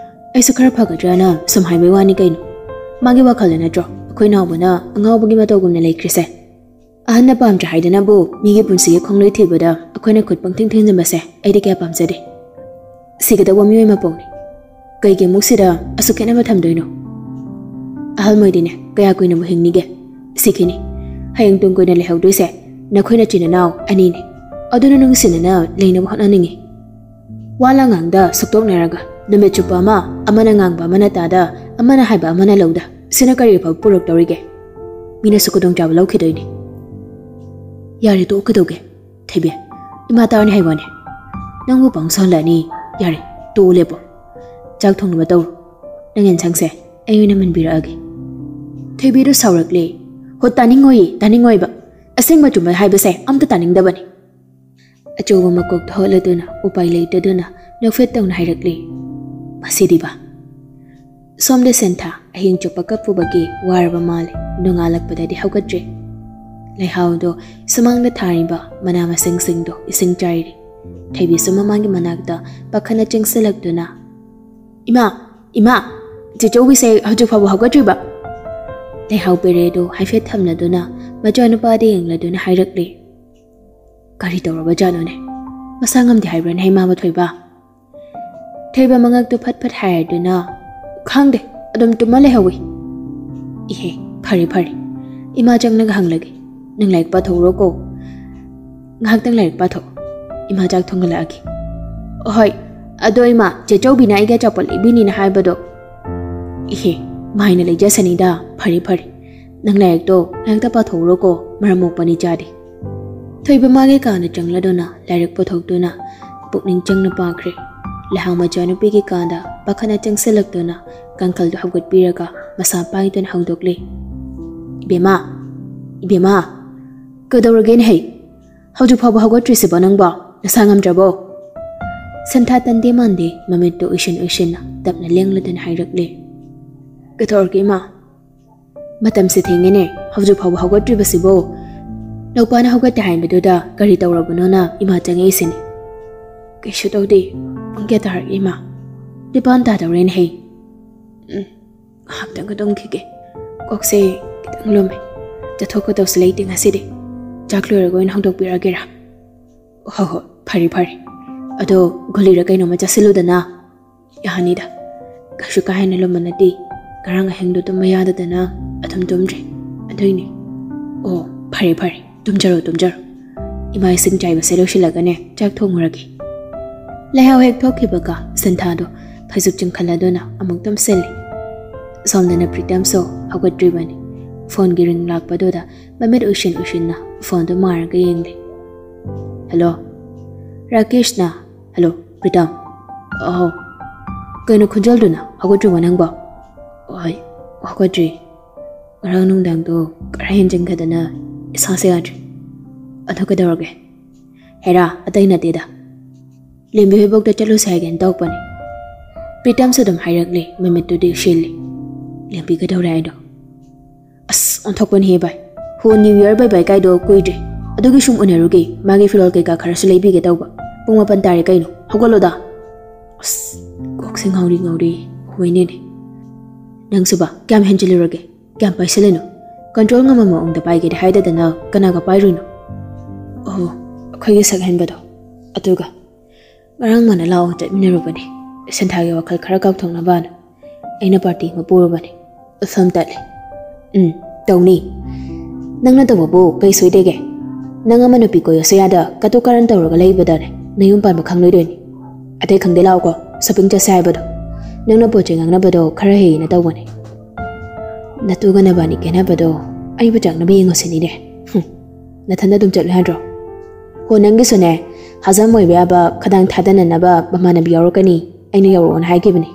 ꯑꯩꯁꯨ ꯈꯔ ꯐꯒꯗ꯭ꯔꯅ ꯁꯨꯝ ꯍꯥꯏꯕꯩ ꯋꯥꯅꯤ ꯀꯩꯅꯣ꯫ ꯃꯥꯒꯤ ꯋꯥꯈꯜꯗ ꯅꯠꯇ꯭ꯔꯣ ꯑꯩꯈꯣꯏ ꯅꯥꯎꯕꯅ ꯑꯉꯥꯎꯕꯒꯤ ꯃꯇꯧꯒꯨꯝꯅ ꯂꯩꯈ꯭ꯔꯤꯁꯦ? ꯑꯍꯟꯅ ꯄꯥꯝꯗ꯭ꯔꯦ ꯍꯥꯏꯗꯅꯕꯨ ꯃꯤꯒꯤ ꯄꯨꯟꯁꯤꯒꯤ ꯈꯣꯡꯂꯣꯏ ꯊꯤꯕꯗ ꯑꯩꯈꯣꯏꯅ ꯈꯨꯠ ꯄꯪꯊꯤꯡ ꯊꯤꯡꯖꯤꯟꯕꯁꯦ ꯑꯩꯗꯤ ꯀꯌꯥ ꯄꯥꯝꯖꯗꯦ꯫ ꯁꯤꯒꯗꯧꯕ ꯃꯤꯑꯣꯏ ꯃꯄꯣꯛꯅꯤ꯫ ꯀꯩꯒꯤ ꯑꯃꯨꯛ ꯁꯤꯗ ꯑꯁꯨꯛ ꯈꯦꯠꯅꯕ ꯊꯝꯗꯣꯏꯅꯣ? ꯑꯍꯜ ꯃꯣꯏꯗꯤꯅꯦ ꯀꯌꯥ ꯀꯨꯏꯅꯕꯨ ꯍꯤꯡꯅꯤꯒꯦ? ꯁꯤꯈꯤꯅꯤ꯫ ꯍꯌꯦꯡ ꯇꯨꯡ ꯀꯣꯏꯅ ꯂꯩꯍꯧꯗꯣꯏꯁꯦ ꯅꯈꯣꯏ ꯅꯆꯤꯟ ꯅꯅꯥꯎ ꯑꯅꯤꯅꯤ꯫ ꯑꯗꯨꯅ ꯅꯨꯡꯁꯤꯅꯅ ꯂꯩꯅꯕ ꯍꯣꯠꯅꯅꯤꯡꯉꯤ꯫ ꯋꯥ ꯂꯉꯥꯡꯗ ꯁꯨꯛꯇꯣꯛꯅꯔꯒ ꯅꯨꯃꯤꯠ ꯆꯨꯞꯄ ꯑꯃ, ꯑꯃꯅ ꯉꯥꯡꯕ ꯑꯃꯅ ꯇꯥꯗ, ꯑꯃꯅ ꯍꯥꯏꯕ ꯑꯃꯅ ꯂꯧꯗ, ꯁꯤꯅ ꯀꯔꯤ ꯑꯐꯕ ꯄꯨꯔꯛꯇꯧꯔꯤꯒꯦ? ꯃꯤꯅꯁꯨ ꯈꯨꯗꯣꯡꯆꯥꯕ ꯂꯧꯈꯤꯗꯣꯏꯅꯤ꯫ ꯌꯥꯔꯦ, ꯇꯣꯛꯑꯣ, ꯀꯩꯗꯧꯒꯦ? ꯊꯣꯏꯕꯤ, ꯏꯃꯥ ꯇꯥꯔꯅꯤ ꯍꯥꯏꯕ ꯋꯥꯅꯦ꯫ ꯅꯪꯕꯨ ꯄꯥꯡ ꯁꯥꯍꯜꯂꯛꯑꯅꯤ꯫ ꯌꯥꯔꯦ, ꯇꯣꯛꯑꯣ, ꯂꯦꯞꯄꯣ꯫ ꯆꯥꯛ ꯊꯣꯡꯅꯕ ꯇꯧꯔꯣ꯫ ꯅꯪ ꯌꯦꯟꯁꯥꯡꯁꯦ ꯑꯩ ꯑꯣꯏꯅ ꯃꯨꯟꯕꯤꯔꯛꯑꯒꯦ꯫ ꯊꯣꯏꯕꯤꯗꯨ ꯁꯥꯎꯔꯛꯂꯦ꯫ "ꯍꯣ, ꯇꯥꯅꯤꯡꯉꯣꯏꯌꯦ, ꯇꯥꯅꯤꯡꯉꯣꯏꯕ꯫ ꯑꯁꯦꯡꯕ ꯆꯨꯝꯕ ꯍꯥꯏꯕꯁꯦ ꯑꯝꯇ ꯇꯥꯅꯤꯡꯗꯕꯅꯤ"꯫ ꯑꯆꯧꯕ ꯃꯀꯣꯛꯇ ꯍꯣꯠꯂꯗꯨꯅ ꯎꯄꯥꯏ ꯂꯩꯇꯗꯨꯅ ꯅꯣꯛꯐꯦꯠ ꯇꯧꯅ ꯍꯥꯏꯔꯛꯂꯦ꯫ ꯃꯁꯤꯗꯤꯕ꯫ ꯁꯣꯝꯗ ꯁꯦꯟꯊꯥ ꯑꯍꯤꯡ ꯆꯨꯞꯄ ꯀꯞꯄꯨꯕꯒꯤ ꯋꯥꯔꯕ ꯃꯥꯜꯂꯦ꯫ ꯅꯣꯡꯉꯥꯜꯂꯛꯄꯗꯗꯤ ꯍꯧꯒꯠꯇ꯭ꯔꯦ꯫ ꯂꯩꯍꯥꯎꯗꯣ ꯁꯨꯃꯥꯡꯗ ꯊꯥꯔꯤꯕ ꯃꯅꯥ ꯃꯁꯤꯡꯁꯤꯡꯗꯣ ꯏꯁꯤꯡ ꯆꯥꯏꯔꯤ꯫ ꯊꯣꯏꯕꯤꯁꯨ ꯃꯃꯥꯒꯤ ꯃꯅꯥꯛꯇ ꯄꯥꯈꯠꯅ ꯆꯪꯁꯤꯜꯂꯛꯇꯨꯅ, "ꯏꯃꯥ, ꯏꯃꯥ, ꯆꯦꯆꯧꯕꯤꯁꯦ ꯍꯧꯖꯤꯛ ꯐꯥꯎꯕ ꯍꯧꯒꯠꯇ꯭ꯔꯤꯕ?" ꯂꯩꯍꯥꯎ ꯄꯦꯔꯦꯗꯨ ꯍꯥꯏꯐꯦꯠ ꯊꯝꯂꯗꯨꯅ ꯃꯆꯥꯅꯨꯄꯥꯗ ꯌꯦꯡꯂꯗꯨꯅ ꯍꯥꯏꯔꯛꯂꯦ꯫ "ꯀꯔꯤ ꯇꯧꯔꯕꯖꯥꯠꯅꯣꯅꯦ? ꯃꯁꯥ ꯉꯝꯗꯦ ꯍꯥꯏꯕ꯭ꯔꯥꯅꯦ, ꯏꯃꯥ ꯊꯣꯏꯕ?" ꯊꯣꯏꯕ ꯃꯉꯛꯇꯨ ꯐꯠ ꯐꯠ ꯍꯥꯏꯔꯗꯨꯅ, "ꯈꯪꯗꯦ, ꯑꯗꯨꯝ ꯇꯨꯝꯃ ꯂꯩꯍꯧꯋꯤ"꯫ "ꯏꯍꯦ, ꯐꯔꯦ ꯐꯔꯦ, ꯏꯃꯥ ꯆꯪꯂꯒ ꯍꯪꯂꯒꯦ꯫ ꯅꯪ ꯂꯥꯏꯔꯤꯛ ꯄꯥꯊꯣꯛꯎꯔꯣꯀꯣ, ꯉꯥꯏꯍꯥꯛꯇꯪ ꯂꯥꯏꯔꯤꯛ ꯄꯥꯊꯣꯛꯑꯣ, ꯏꯃꯥ ꯆꯥꯛ ꯊꯣꯡꯒꯠꯂꯛꯑꯒꯦ"꯫ "ꯍꯣꯏ, ꯑꯗꯣ ꯏꯃꯥ, ꯆꯦꯆꯧꯕꯤꯅ ꯑꯩꯒꯤ ꯑꯆꯥꯄꯣꯠ ꯂꯩꯕꯤꯅꯤꯅ ꯍꯥꯏꯕꯗꯣ"꯫ "ꯏꯍꯦ, ꯃꯥꯏꯅ ꯂꯩꯖꯁꯅꯤꯗ, ꯐꯔꯦ ꯐꯔꯦ꯫ ꯅꯪ ꯂꯥꯏꯔꯤꯛꯇꯣ ꯉꯥꯏꯍꯥꯛꯇ ꯄꯥꯊꯣꯛꯎꯔꯣꯀꯣ, ꯃꯔꯝ ꯃꯣꯛꯄꯅꯤ ꯆꯥꯗꯦ"꯫ ꯊꯣꯏꯕ ꯃꯥꯒꯤ ꯀꯥꯗ ꯆꯪꯂꯗꯨꯅ ꯂꯥꯏꯔꯤꯛ ꯄꯨꯊꯣꯛꯇꯨꯅ ꯄꯨꯛꯅꯤꯡ ꯆꯪꯅ ꯄꯥꯈ꯭ꯔꯦ꯫ ꯂꯩꯍꯥꯎ ꯃꯆꯥꯅꯨꯄꯤꯒꯤ ꯀꯥꯗ ꯄꯥꯈꯠꯅ ꯆꯪꯁꯤꯜꯂꯛꯇꯨꯅ ꯀꯥꯡꯈꯜꯗꯨ ꯍꯧꯒꯠꯄꯤꯔꯒ ꯃꯁꯥ ꯄꯥꯏꯗꯨꯅ ꯍꯧꯗꯣꯛꯂꯦ꯫ "ꯏꯕꯦꯝꯃ, ꯏꯕꯦꯝꯃ, ꯀꯩꯗꯧꯔꯒꯦꯅꯦꯍꯩ? ꯍꯧꯖꯤꯛ ꯐꯥꯎꯕ ꯍꯧꯒꯠꯇ꯭ꯔꯤꯁꯤꯕꯣ ꯅꯪꯕꯣ? ꯅꯁꯥ ꯉꯝꯗ꯭ꯔꯕꯣ?" ꯁꯦꯟꯊꯥ ꯇꯟꯗꯦ ꯃꯥꯟꯗꯦ ꯃꯃꯤꯠꯇꯨ ꯎꯏꯁꯤꯟ ꯎꯏꯁꯤꯟꯅ ꯇꯞꯅ ꯂꯦꯡꯂꯗꯨꯅ ꯍꯥꯏꯔꯛꯂꯦ꯫ "ꯀꯩꯗꯧꯔꯒꯦ ꯏꯃꯥ?" "ꯃꯇꯝꯁꯦ ꯊꯦꯡꯉꯦꯅꯦ, ꯍꯧꯖꯤꯛ ꯐꯥꯎꯕ ꯍꯧꯒꯠꯇ꯭ꯔꯤꯕꯁꯤꯕꯣ? ꯂꯧꯄꯥꯅ ꯍꯧꯒꯠꯇꯦ ꯍꯥꯏꯕꯗꯨꯗ ꯀꯔꯤ ꯇꯧꯔꯕꯅꯣꯅ ꯏꯃꯥ ꯆꯪꯉꯛꯏꯁꯤꯅꯤ"꯫ "ꯀꯩꯁꯨ ꯇꯧꯗꯦ꯫ ꯄꯨꯡ ꯀꯌꯥ ꯇꯥꯔꯒꯦ ꯏꯃꯥ? ꯅꯤꯄꯥꯟ ꯇꯥꯗꯧꯔꯦꯅꯦꯍꯦ꯫ ꯎꯝ, ꯉꯥꯏꯍꯥꯛꯇꯪ ꯇꯨꯝꯈꯤꯒꯦ꯫ ꯀꯣꯛꯁꯦ ꯈꯤꯇꯪ ꯂꯨꯝꯃꯦ꯫ ꯆꯠꯊꯣꯛꯀꯗꯧꯁꯨ ꯂꯩꯇꯦ ꯉꯁꯤꯗꯤ꯫ ꯆꯥꯛ ꯂꯣꯏꯔꯒ ꯑꯣꯏꯅ ꯍꯧꯗꯣꯛꯄꯤꯔꯛꯑꯒꯦꯔꯥ?" "ꯍꯣꯏ ꯍꯣꯏ, ꯐꯔꯦ ꯐꯔꯦ꯫ ꯑꯗꯣ ꯒꯨꯂꯤꯔ ꯀꯩꯅꯣꯝꯃ ꯆꯥꯁꯤꯜꯂꯨꯗꯅ"꯫ "ꯌꯥꯅꯤꯗ, ꯀꯩꯁꯨ ꯀꯥ ꯍꯦꯟꯅ ꯂꯨꯝꯕ ꯅꯠꯇꯦ꯫ ꯉꯔꯥꯡ ꯑꯍꯤꯡꯗꯣ ꯇꯨꯝꯕ ꯌꯥꯗꯗꯅ ꯑꯗꯨꯝ ꯇꯨꯝꯗ꯭ꯔꯦ, ꯑꯗꯨꯏꯅꯦ"꯫ "ꯑꯣ, ꯐꯔꯦ ꯐꯔꯦ, ꯇꯨꯝꯖꯔꯣ ꯇꯨꯝꯖꯔꯣ꯫ ꯏꯃꯥ ꯏꯁꯤꯡ ꯆꯥꯏꯕꯁꯦ ꯂꯣꯏꯁꯤꯜꯂꯒꯅꯦ ꯆꯥꯛ ꯊꯣꯡꯉꯨꯔꯒꯦ"꯫ ꯂꯩꯍꯥꯎ ꯍꯦꯛ ꯊꯣꯛꯈꯤꯕꯒ ꯁꯦꯟꯊꯥꯗꯣ ꯐꯩꯖꯨꯞ ꯆꯤꯡꯈꯠꯂꯗꯨꯅ ꯑꯃꯨꯛ ꯇꯨꯝꯁꯤꯜꯂꯤ꯫ ꯁꯣꯝꯗꯅ ꯄ꯭ꯔꯤꯇꯝꯁꯨ ꯍꯧꯒꯠꯇ꯭ꯔꯤꯕꯅꯤ꯫ ꯐꯣꯟꯒꯤ ꯔꯤꯡ ꯂꯥꯛꯄꯗꯨꯗ ꯃꯃꯤꯠ ꯎꯏꯁꯤꯟ ꯎꯏꯁꯤꯟꯅ ꯐꯣꯟꯗꯨ ꯃꯥꯔꯒ ꯌꯦꯡꯂꯤ꯫ "ꯍꯜꯂꯣ, ꯔꯥꯀꯦꯁꯅ?" "ꯍꯜꯂꯣ, ꯄ꯭ꯔꯤꯇꯝ?" "ꯑꯍꯣ, ꯀꯩꯅꯣ ꯈꯣꯟꯖꯦꯜꯗꯨꯅ? ꯍꯧꯒꯠꯇ꯭ꯔꯤꯕꯣ ꯅꯪꯕꯣ?" "ꯍꯣꯏ, ꯍꯧꯒꯠꯇ꯭ꯔꯤ꯫ ꯉꯔꯥꯡ ꯅꯨꯡꯗꯥꯡꯗꯣ ꯈꯔ ꯍꯦꯟꯖꯤꯟꯈꯗꯅ ꯏꯁꯥꯁꯦ ꯌꯥꯗ꯭ꯔꯦ꯫ ꯑꯗꯣ ꯀꯩꯗꯧꯔꯒꯦ?" "ꯍꯦꯔꯥ, ꯑꯇꯩ ꯅꯠꯇꯦꯗ, ꯂꯦꯝꯕꯤ ꯍꯣꯏꯕꯣꯛꯇ ꯆꯠꯂꯨꯁꯦ ꯍꯥꯏꯒꯦꯅ ꯇꯧꯔꯛꯄꯅꯦ꯫" ꯄ꯭ꯔꯤꯇꯝꯁꯨ ꯑꯗꯨꯝ ꯍꯥꯏꯔꯛꯂꯦ, ꯃꯃꯤꯠꯇꯨꯗꯤ ꯎꯏꯁꯤꯜꯂꯤ꯫ "ꯂꯦꯝꯕꯤ ꯀꯩꯗꯧꯔꯦ ꯍꯥꯏꯅꯣ?" "ꯑꯁ, ꯑꯣꯟꯊꯣꯛꯄꯅꯤꯍꯦ ꯚꯥꯏ꯫ ꯍꯣ, ꯅ꯭ꯌꯨ ꯏꯌꯔ ꯕꯥꯏ ꯕꯥꯏ ꯀꯥꯏꯗꯣ ꯀꯨꯏꯗ꯭ꯔꯦ꯫ ꯑꯗꯨꯒꯤ ꯁꯨꯝ ꯎꯅꯔꯨꯒꯦ, ꯃꯥꯒꯤ ꯐꯤꯔꯣꯜ ꯀꯩꯀꯥ ꯈꯔꯁꯨ ꯂꯩꯕꯤꯒꯦ ꯇꯧꯕ꯫ ꯄꯨꯡ ꯃꯥꯄꯟ ꯇꯥꯔꯦ ꯀꯩꯅꯣ, ꯍꯧꯒꯠꯂꯣꯗ꯫" ꯑꯁ, ꯀꯣꯛꯁꯦ ꯉꯥꯎꯔꯤ ꯉꯥꯎꯔꯤ꯫ ꯍꯣꯏꯅꯦꯅꯦ꯫ "ꯅꯪꯁꯨꯕ, ꯀꯌꯥꯝ ꯍꯦꯟꯖꯤꯜꯂꯨꯔꯒꯦ? ꯀꯌꯥꯝ ꯄꯥꯏꯁꯤꯜꯂꯤꯅꯣ? ꯀꯟꯇ꯭ꯔꯣꯜ ꯉꯝꯕ ꯃꯑꯣꯡꯗ ꯄꯥꯏꯒꯦꯗꯤ ꯍꯥꯏꯗꯗꯅ ꯀꯅꯥꯒ ꯄꯥꯏꯔꯨꯏꯅꯣ?" "ꯑꯣꯍꯣ, ꯑꯩꯈꯣꯏꯒꯤ ꯁꯛ ꯍꯦꯟꯕꯗꯣ꯫ ꯑꯗꯨꯒ ꯉꯔꯥꯡ ꯃꯥꯅ ꯂꯥꯛꯑꯣ ꯆꯠꯃꯤꯟꯅꯔꯨꯕꯅꯦ꯫ ꯁꯦꯟꯊꯥꯒꯤ ꯋꯥꯈꯜ ꯈꯔ ꯀꯥꯎꯊꯣꯛꯅꯕꯅ꯫ ꯑꯩꯅ ꯄꯥꯔꯇꯤ ꯑꯃ ꯄꯨꯔꯨꯕꯅꯦ꯫ ꯃꯐꯝ ꯇꯠꯂꯦ꯫" "ꯎꯝ, ꯇꯧꯅꯤ꯫ ꯅꯪꯅ ꯇꯧꯕꯕꯨ ꯀꯩ ꯁꯣꯏꯗꯦꯒꯦ? ꯅꯪ ꯑꯃ ꯅꯨꯄꯤ ꯀꯣꯏꯌꯣꯁꯨ ꯌꯥꯗ ꯀꯇꯨ ꯀꯥꯔꯟ ꯇꯧꯔꯒ ꯂꯩꯕꯗꯅꯦ ꯅꯌꯨꯝ ꯄꯥꯟꯕ ꯈꯪꯂꯣꯏꯗꯣꯏꯅꯤ꯫ ꯑꯇꯩ ꯈꯪꯗꯦ, ꯂꯥꯛꯑꯣꯀꯣ, ꯁꯣꯄꯤꯡ ꯆꯠꯁꯦ ꯍꯥꯏꯕꯗꯣ꯫ ꯅꯪꯅ ꯄꯣꯠ ꯆꯩ ꯉꯥꯡꯅꯕꯗꯣ ꯈꯔ ꯍꯩꯌꯦꯅ ꯇꯧꯕꯅꯦ꯫ ꯅꯇꯨꯒ ꯅꯕꯥꯅꯤ ꯀꯦꯅꯕꯗꯣ ꯑꯩꯕꯨ ꯆꯪꯅꯕ ꯌꯦꯡꯉꯨꯁꯤꯅꯤꯅꯦ꯫ ꯍꯨꯝ, ꯅꯊꯟꯗ ꯑꯗꯨꯝ ꯆꯠꯂꯨ ꯌꯥꯗ꯭ꯔꯣ? ꯍꯣ, ꯅꯪꯒꯤꯁꯨꯅꯦ, ꯍꯖꯝ ꯑꯣꯏꯕ ꯌꯥꯕ ꯈꯗꯥꯡ ꯊꯥꯗꯅꯅꯕ ꯃꯃꯥꯟꯅꯕꯤ ꯌꯥꯎꯔꯛꯀꯅꯤ, ꯑꯩꯅ ꯌꯥꯎꯔꯛꯑꯣꯅ ꯍꯥꯏꯈꯤꯕꯅꯤ꯫"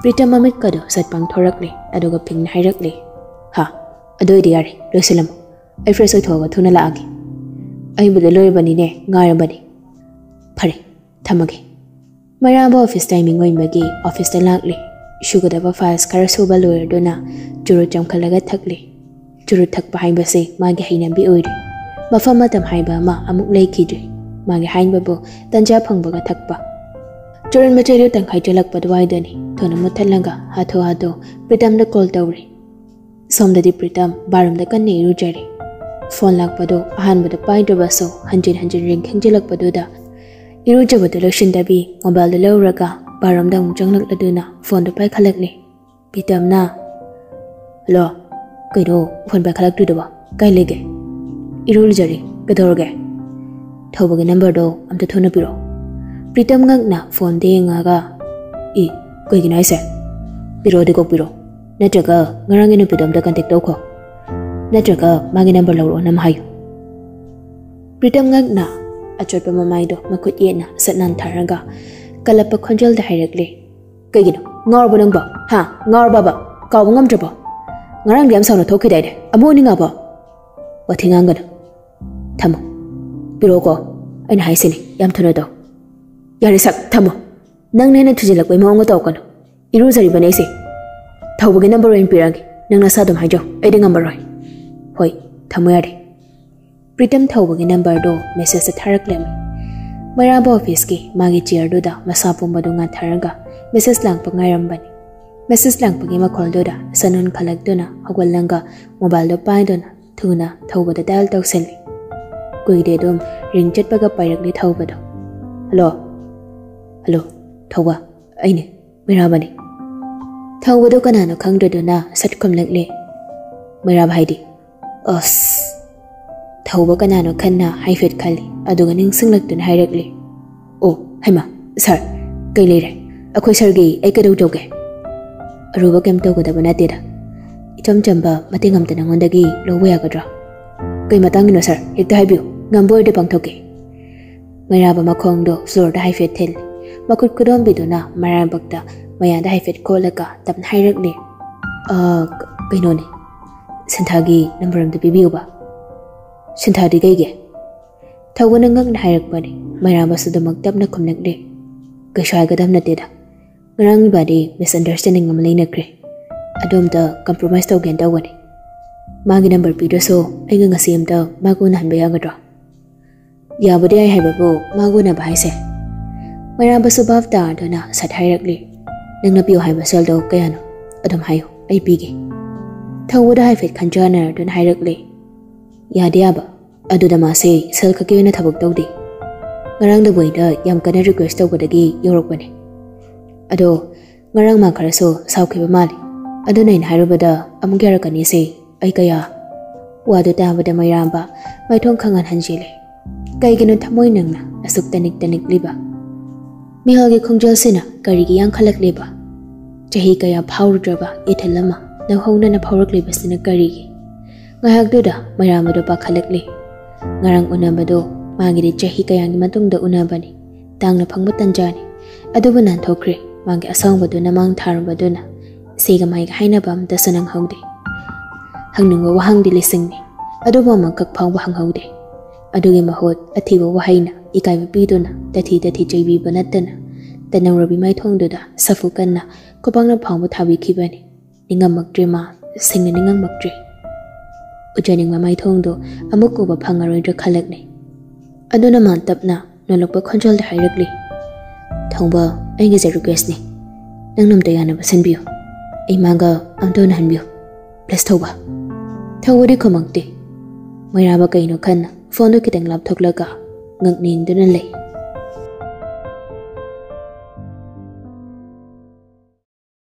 ꯄ꯭ꯔꯤꯇꯝ ꯃꯃꯤꯠꯀꯗꯣ ꯁꯠ ꯄꯥꯡꯊꯣꯔꯛꯂꯦ, ꯑꯗꯨꯒ ꯐꯤꯡꯅ ꯍꯥꯏꯔꯛꯂꯦ, "ꯍꯥ, ꯑꯗꯨ ꯑꯣꯏꯗꯤ ꯌꯥꯔꯦ, ꯂꯣꯏꯁꯤꯜꯂꯝꯃꯣ꯫ ꯑꯩ ꯐ꯭ꯔꯦꯁ ꯑꯣꯏꯊꯣꯛꯑꯒ ꯊꯨꯅ ꯂꯥꯛꯑꯒꯦ꯫" "ꯑꯩꯕꯨꯗꯤ ꯂꯣꯏꯔꯕꯅꯤꯅꯦ, ꯉꯥꯏꯔꯕꯅꯤ꯫ ꯐꯔꯦ, ꯊꯝꯃꯒꯦ꯫" ꯃꯩꯔꯥꯕ ꯑꯣꯐꯤꯁ ꯇꯥꯏꯃꯤꯡ ꯑꯣꯏꯕꯒꯤ ꯑꯣꯐꯤꯁꯇ ꯂꯥꯛꯂꯦ꯫ ꯁꯨꯒꯗꯕ ꯐꯥꯏꯜꯁ ꯈꯔ ꯁꯨꯕ ꯂꯣꯏꯔꯗꯨꯅ ꯆꯨꯔꯨꯠ ꯆꯝꯈꯠꯂꯒ ꯊꯛꯂꯦ꯫ ꯆꯨꯔꯨꯠ ꯊꯛꯄ ꯍꯥꯏꯕꯁꯦ ꯃꯥꯒꯤ ꯍꯩꯅꯕꯤ ꯑꯣꯏꯔꯦ꯫ ꯃꯐꯝ ꯃꯇꯝ ꯍꯥꯏꯕ ꯑꯃ ꯑꯃꯨꯛ ꯂꯩꯈꯤꯗ꯭ꯔꯦ꯫ ꯃꯥꯒꯤ ꯍꯥꯏꯅꯕꯕꯨ ꯇꯟꯖꯥ ꯐꯪꯕꯒ ꯊꯛꯄ꯫ ꯆꯨꯔꯨꯠ ꯃꯆꯩꯗꯨ ꯇꯪꯈꯥꯏ ꯆꯜꯂꯛꯄ ꯑꯗꯨꯋꯥꯏꯗꯅꯤ ꯊꯣꯡ ꯃꯨꯠꯊꯠꯂꯒ ꯍꯥꯊꯨ ꯍꯥꯊꯨ ꯄ꯭ꯔꯤꯇꯝꯗ ꯀꯣꯜ ꯇꯧꯔꯦ꯫ ꯁꯣꯝꯗꯗꯤ ꯄ꯭ꯔꯤꯇꯝ ꯕꯥꯔꯨꯝꯗ ꯀꯟꯅ ꯏꯔꯨꯖꯔꯤ꯫ ꯐꯣꯟ ꯂꯥꯛꯄꯗꯨ ꯑꯍꯥꯟꯕꯗ ꯄꯥꯏꯗ꯭ꯔꯕꯁꯨ ꯍꯟꯖꯤꯟ ꯍꯟꯖꯤꯟ ꯔꯤꯡ ꯈꯤꯡꯖꯤꯜꯂꯛꯄꯗꯨꯗ ꯏꯔꯨꯖꯕꯗꯨ ꯂꯣꯏꯁꯤꯟꯗꯕꯤ ꯃꯣꯕꯥꯏꯜꯗꯨ ꯂꯧꯔꯒ ꯕꯥꯔꯨꯝꯗ ꯑꯃꯨꯛ ꯆꯪꯂꯛꯂꯗꯨꯅ ꯐꯣꯟꯗꯨ ꯄꯥꯏꯈꯠꯂꯛꯂꯤ꯫ ꯄ꯭ꯔꯤꯇꯝꯅ, "ꯍꯜꯂꯣ, ꯀꯩꯅꯣ ꯐꯣꯟ ꯄꯥꯏꯈꯠꯂꯛꯇ꯭ꯔꯤꯗꯨꯕꯣ? ꯀꯥꯏ ꯂꯩꯒꯦ?" "ꯏꯔꯨ ꯂꯨꯖꯔꯤ, ꯀꯩꯗꯧꯔꯒꯦ?" "ꯊꯧꯕꯒꯤ ꯅꯝꯕꯔꯗꯣ ꯑꯝꯇ ꯊꯨꯅ ꯄꯤꯔꯛꯑꯣ꯫" ꯄ꯭ꯔꯤꯇꯝ ꯉꯛꯅ ꯐꯣꯟꯗ ꯌꯦꯡꯉꯒ, "ꯏ, ꯀꯩꯒꯤꯅꯣ ꯍꯥꯏꯁꯦ? ꯄꯤꯔꯛꯑꯣꯗꯤ ꯀꯣꯛ ꯄꯤꯔꯛꯑꯣ, ꯅꯠꯇ꯭ꯔꯒ ꯉꯔꯥꯡꯒꯤ ꯅꯨꯄꯤꯗꯣ ꯑꯝꯇ contact ꯇꯧꯈꯣ, ꯅꯠꯇ꯭ꯔꯒ ꯃꯥꯒꯤ number ꯂꯧꯔꯛꯑꯣꯅ ꯑꯃ ꯍꯥꯏꯌꯨ"꯫ ꯄ꯭ꯔꯤꯇꯝ ꯉꯛꯅ ꯑꯆꯣꯠꯄ ꯃꯃꯥꯏꯗꯣ ꯃꯈꯨꯠ ꯌꯦꯠꯅ ꯁꯠ ꯅꯥꯟꯊꯔꯒ ꯀꯜꯂꯛꯄ ꯈꯣꯟꯖꯦꯜꯗ ꯍꯥꯏꯔꯛꯂꯦ, "ꯀꯩꯒꯤꯅꯣ? ꯉꯥꯎꯔꯕꯣ ꯅꯪꯕꯣ? ꯍꯥ? ꯉꯥꯎꯔꯕꯕ? ꯀꯥꯎꯕ ꯉꯝꯗ꯭ꯔꯕꯣ? ꯉꯔꯥꯡꯗꯤ ꯌꯥꯝ ꯁꯥꯎꯅ ꯊꯣꯛꯈꯤꯗꯥꯏꯅꯦ? ꯑꯃꯨꯛ ꯅꯤꯡꯉꯕꯣ?" "ꯋꯥꯊꯤ ꯉꯥꯡꯒꯅꯨ꯫ ꯊꯝꯃꯣ꯫ ꯄꯤꯔꯛꯑꯣꯀꯣ꯫ ꯑꯩꯅ ꯍꯥꯏꯁꯤꯅꯤ, ꯌꯥꯝ ꯊꯨꯅ ꯇꯧ"꯫ "ꯌꯥꯔꯦ ꯁꯛ, ꯊꯝꯃꯣ꯫ ꯅꯪꯅ ꯍꯦꯟꯅ ꯊꯨꯖꯤꯜꯂꯛꯄꯩ ꯃꯑꯣꯡꯒ ꯇꯧꯔꯛꯀꯅꯨ꯫ ꯏꯔꯨꯖꯔꯤꯕꯅꯦ ꯑꯩꯁꯦ꯫ ꯊꯧꯕꯒꯤ number ꯑꯣꯏꯅ ꯄꯤꯔꯛꯑꯒꯦ꯫ ꯅꯪ ꯅꯁꯥ ꯑꯗꯨꯝ ꯍꯥꯏꯖꯧ꯫ ꯑꯩꯗꯤ ꯉꯝꯃꯔꯣꯏ"꯫ "ꯍꯣꯏ, ꯊꯝꯃꯣ ꯌꯥꯔꯦ"꯫ ꯄ꯭ꯔꯤꯇꯝ ꯊꯧꯕꯒꯤ numberꯗꯣ messageꯇ ꯊꯥꯔꯛꯂꯝꯃꯤ꯫ ꯃꯩꯔꯥꯕ officeꯀꯤ ꯃꯥꯒꯤ chairꯗꯨꯗ ꯃꯁꯥ ꯄꯨꯝꯕꯗꯨ ꯉꯥꯊꯔꯒ message ꯂꯥꯛꯄ ꯉꯥꯏꯔꯝꯕꯅꯤ꯫ Message ꯂꯥꯛꯄꯒꯤ ꯃꯈꯣꯜꯗꯨꯗ ꯁꯠ ꯅꯣꯟꯈꯠꯂꯛꯇꯨꯅ ꯍꯧꯒꯠꯂꯒ mobileꯗꯣ ꯄꯥꯏꯗꯨꯅ ꯊꯨꯅ ꯊꯧꯕꯗ dial ꯇꯧꯁꯜꯂꯤ꯫ ꯀꯨꯏꯗꯦ ꯑꯗꯨꯝ ring ꯆꯠꯄꯒ ꯄꯥꯏꯔꯛꯂꯤ ꯊꯧꯕꯗꯣ꯫ "Hello? Hello, ꯊꯧꯕ, ꯑꯩꯅꯦ, ꯃꯩꯔꯥꯕꯅꯦ"꯫ ꯊꯧꯕꯗꯣ ꯀꯅꯥꯅꯣ ꯈꯪꯗ꯭ꯔꯗꯨꯅ ꯁꯠ ꯈꯨꯝꯂꯛꯂꯦ꯫ "ꯃꯩꯔꯥꯕ ꯍꯥꯏꯗꯤ?" "ꯑꯁ"꯫ ꯊꯧꯕ ꯀꯅꯥꯅꯣ ꯈꯟꯅ ꯍꯥꯏꯐꯦꯠ ꯈꯜꯂꯤ, ꯑꯗꯨꯒ ꯅꯤꯡꯁꯤꯡꯂꯛꯇꯨꯅ ꯍꯥꯏꯔꯛꯂꯤ, "ꯑꯣ, ꯍꯩꯃꯥ, sir, ꯀꯩ ꯂꯩꯔꯦ? ꯑꯩꯈꯣꯏ sirꯒꯤ ꯑꯩ ꯀꯩꯗꯧ ꯇꯧꯒꯦ?" "ꯑꯔꯨꯕ ꯀꯩꯝ ꯇꯧꯒꯗꯕ ꯅꯠꯇꯦꯗ, ꯏꯆꯝ ꯆꯝꯕ ꯃꯇꯦꯡ ꯑꯝꯇ ꯅꯉꯣꯟꯗꯒꯤ ꯂꯧꯕ ꯌꯥꯒꯗ꯭ꯔꯥ?" "ꯀꯩ ꯃꯇꯥꯡꯒꯤꯅꯣ sir? ꯍꯦꯛꯇ ꯍꯥꯏꯕꯤꯌꯨ, ꯉꯝꯕ ꯑꯣꯏꯔꯗꯤ ꯄꯥꯡꯊꯣꯛꯀꯦ"꯫ ꯃꯩꯔꯥꯕ ꯃꯈꯣꯡꯗꯣ floorꯗ ꯍꯥꯏꯐꯦꯠ ꯊꯤꯜꯂꯤ, ꯃꯈꯨꯠ ꯈꯨꯗꯣꯝꯕꯤꯗꯨꯅ ꯃꯔꯥꯏꯕꯛꯇ ꯃꯌꯥꯗ ꯍꯥꯏꯐꯦꯠ ꯈꯣꯠꯂꯒ ꯇꯞꯅ ꯍꯥꯏꯔꯛꯂꯤ, "ꯑ, ꯀ-, ꯀꯩꯅꯣꯅꯦ, ꯁꯤꯟꯊꯥꯒꯤ number ꯑꯝꯇ ꯄꯤꯕꯤꯌꯨꯕ"꯫ "ꯁꯤꯟꯊꯥꯗꯤ ꯀꯩꯒꯤ?" ꯊꯧꯕꯅ ꯉꯛꯅ ꯍꯥꯏꯔꯛꯄꯅꯤ꯫ ꯃꯩꯔꯥꯕꯁꯨ ꯑꯗꯨꯃꯛ ꯇꯞꯅ ꯈꯨꯝꯂꯛꯂꯦ, "ꯀꯩꯁꯨ ꯍꯥꯏꯒꯗꯕ ꯅꯠꯇꯦꯗ, ꯉꯔꯥꯡ ꯏꯕꯥꯅꯤ misunderstanding ꯑꯃ ꯂꯩꯅꯈ꯭ꯔꯦ, ꯑꯗꯨ ꯑꯝꯇ compromise ꯇꯧꯒꯦꯅ ꯇꯧꯕꯅꯤ꯫ ꯃꯥꯒꯤ number ꯄꯤꯗ꯭ꯔꯁꯨ ꯑꯩꯒ ꯉꯁꯤ ꯑꯝꯇ ꯃꯥꯒ ꯎꯅꯍꯟꯕ ꯌꯥꯒꯗ꯭ꯔꯣ?" "ꯌꯥꯕꯨꯗꯤ ꯌꯥꯏ ꯍꯥꯏꯕꯕꯨ ꯃꯥꯒ ꯎꯅꯕ ꯍꯥꯏꯁꯦ?" ꯃꯩꯔꯥꯕꯁꯨ ꯚꯥꯞ ꯇꯥꯗꯨꯅ ꯁꯠ ꯍꯥꯏꯔꯛꯂꯤ, "ꯅꯪꯅ ꯄꯤꯌꯨ ꯍꯥꯏꯕ ꯁꯦꯜꯗꯣ ꯀꯌꯥꯅꯣ? ꯑꯗꯨꯝ ꯍꯥꯏꯌꯨ, ꯑꯩ ꯄꯤꯒꯦ"꯫ ꯊꯧꯕꯗ ꯍꯥꯏꯐꯦꯠ ꯈꯟꯖꯥꯟꯅꯔꯗꯨꯅ ꯍꯥꯏꯔꯛꯂꯤ, "ꯌꯥꯗꯤ ꯌꯥꯕ, ꯑꯗꯨꯗ ꯃꯥꯁꯦ ꯁꯦꯜ ꯈꯛꯀꯤ ꯑꯣꯏꯅ ꯊꯕꯛ ꯇꯧꯗꯦ꯫ ꯉꯔꯥꯡꯗꯕꯨ ꯑꯩꯅ ꯌꯥꯝ ꯀꯟꯅ request ꯇꯧꯕꯗꯒꯤ ꯌꯧꯔꯛꯄꯅꯦ꯫ ꯑꯗꯣ ꯉꯔꯥꯡ ꯃꯥ ꯈꯔꯁꯨ ꯁꯥꯎꯈꯤꯕ ꯃꯥꯜꯂꯦ, ꯑꯗꯨꯅ ꯑꯩꯅ ꯍꯥꯏꯔꯨꯕꯗ ꯑꯃꯨꯛ ꯌꯥꯔꯛꯀꯅꯤꯁꯦ ꯑꯩ ꯀꯌꯥ"꯫ ꯋꯥꯗꯨ ꯇꯥꯕꯗ ꯃꯩꯔꯥꯕ ꯃꯥꯏꯊꯣꯡ ꯈꯪꯍꯟ ꯍꯟꯖꯤꯜꯂꯦ꯫ "ꯀꯩꯒꯤꯅꯣ ꯊꯃꯣꯏ ꯅꯪꯅ ꯑꯁꯨꯛ ꯇꯅꯤꯛ ꯇꯅꯤꯛꯂꯤꯕ?" ꯃꯤꯍꯜꯒꯤ ꯈꯣꯡꯖꯦꯜꯁꯤꯅ ꯀꯔꯤꯒꯤ ꯌꯥꯡꯈꯠꯂꯛꯂꯤꯕ? ꯆꯍꯤ ꯀꯌꯥ ꯐꯥꯎꯔꯨꯗ꯭ꯔꯕ ꯏꯊꯤꯜ ꯑꯃ ꯅꯧꯍꯧꯅꯅ ꯐꯥꯎꯔꯛꯂꯤꯕꯁꯤꯅ ꯀꯔꯤꯒꯤ? ꯉꯥꯏꯍꯥꯛꯇꯨꯗ ꯃꯩꯔꯥꯝ ꯑꯗꯨ ꯄꯥꯈꯠꯂꯛꯂꯤ꯫ ꯉꯔꯥꯡ ꯎꯅꯕꯗꯣ ꯃꯥꯒꯤꯗꯤ ꯆꯍꯤ ꯀꯌꯥꯒꯤ ꯃꯇꯨꯡꯗ ꯎꯅꯕꯅꯤ꯫ ꯇꯥꯡꯅ ꯐꯪꯕ ꯇꯟꯖꯥꯅꯤ꯫ ꯑꯗꯨꯕꯨ ꯅꯥꯟꯊꯣꯛꯈ꯭ꯔꯦ꯫ ꯃꯥꯒꯤ ꯑꯁꯥꯎꯕꯗꯨꯅ ꯃꯥꯡ ꯊꯥꯔꯨꯕꯗꯨꯅ ꯏꯆꯦꯒ ꯃꯥꯏꯒ ꯍꯥꯏꯅꯕ ꯑꯝꯇꯁꯨ ꯅꯪꯍꯧꯗꯦ꯫ ꯍꯪꯅꯤꯡꯕ ꯋꯥꯍꯪꯗꯤ ꯂꯤꯁꯤꯡꯅꯤ, ꯑꯗꯨꯕꯨ ꯑꯃꯈꯛ ꯐꯥꯎꯕ ꯍꯪꯍꯧꯗꯦ꯫ ꯑꯗꯨꯒꯤ ꯃꯍꯨꯠ ꯑꯊꯤꯕ ꯋꯥꯍꯩꯅ ꯏꯀꯥꯏꯕ ꯄꯤꯗꯨꯅ ꯇꯊꯤ ꯇꯊꯤ ꯆꯩꯕꯤꯕ ꯅꯠꯇꯅ ꯇꯅꯧꯔꯕꯤ ꯃꯥꯏꯊꯣꯡꯗꯨꯗ ꯁꯥꯐꯨ ꯀꯟꯅ ꯈꯨꯕꯥꯛꯅ ꯐꯥꯎꯕ ꯊꯥꯕꯤꯈꯤꯕꯅꯤ꯫ ꯅꯤꯡꯉꯝꯃꯛꯇ꯭ꯔꯦ ꯃꯥ, ꯁꯦꯡꯅ ꯅꯤꯡꯉꯝꯃꯛꯇ꯭ꯔꯦ꯫ ꯎꯖꯅꯤꯡꯕ ꯃꯥꯏꯊꯣꯡꯗꯣ ꯑꯃꯨꯛ ꯎꯕ ꯐꯪꯉꯔꯣꯏꯗ꯭ꯔꯥ ꯈꯜꯂꯛꯂꯦ꯫ ꯑꯗꯨꯅ ꯃꯥ ꯇꯞꯅ ꯅꯣꯜꯂꯛꯄ ꯈꯣꯟꯖꯦꯜꯗ ꯍꯥꯏꯔꯛꯂꯤ, "ꯊꯧꯕ, ꯑꯩꯒꯤꯁꯦ ꯔꯤꯀ꯭ꯋꯦꯁꯅꯤ꯫ ꯅꯪꯅ ꯑꯝꯇ ꯌꯥꯅꯕ ꯁꯤꯟꯕꯤꯌꯨ꯫ ꯑꯩ ꯃꯥꯒ ꯑꯝꯇ ꯎꯅꯍꯟꯕꯤꯌꯨ꯫ ꯄ꯭ꯂꯤꯁ ꯊꯧꯕ꯫" ꯊꯧꯕꯗꯤ ꯈꯨꯝꯃꯛꯇꯦ꯫ ꯃꯩꯔꯥꯕ ꯀꯩꯅꯣ ꯈꯟꯅ ꯐꯣꯟꯗꯨ ꯈꯤꯇꯪ ꯂꯥꯞꯊꯣꯛꯂꯒ ꯉꯛꯅ ꯌꯦꯡꯗꯨꯅ ꯂꯩ꯫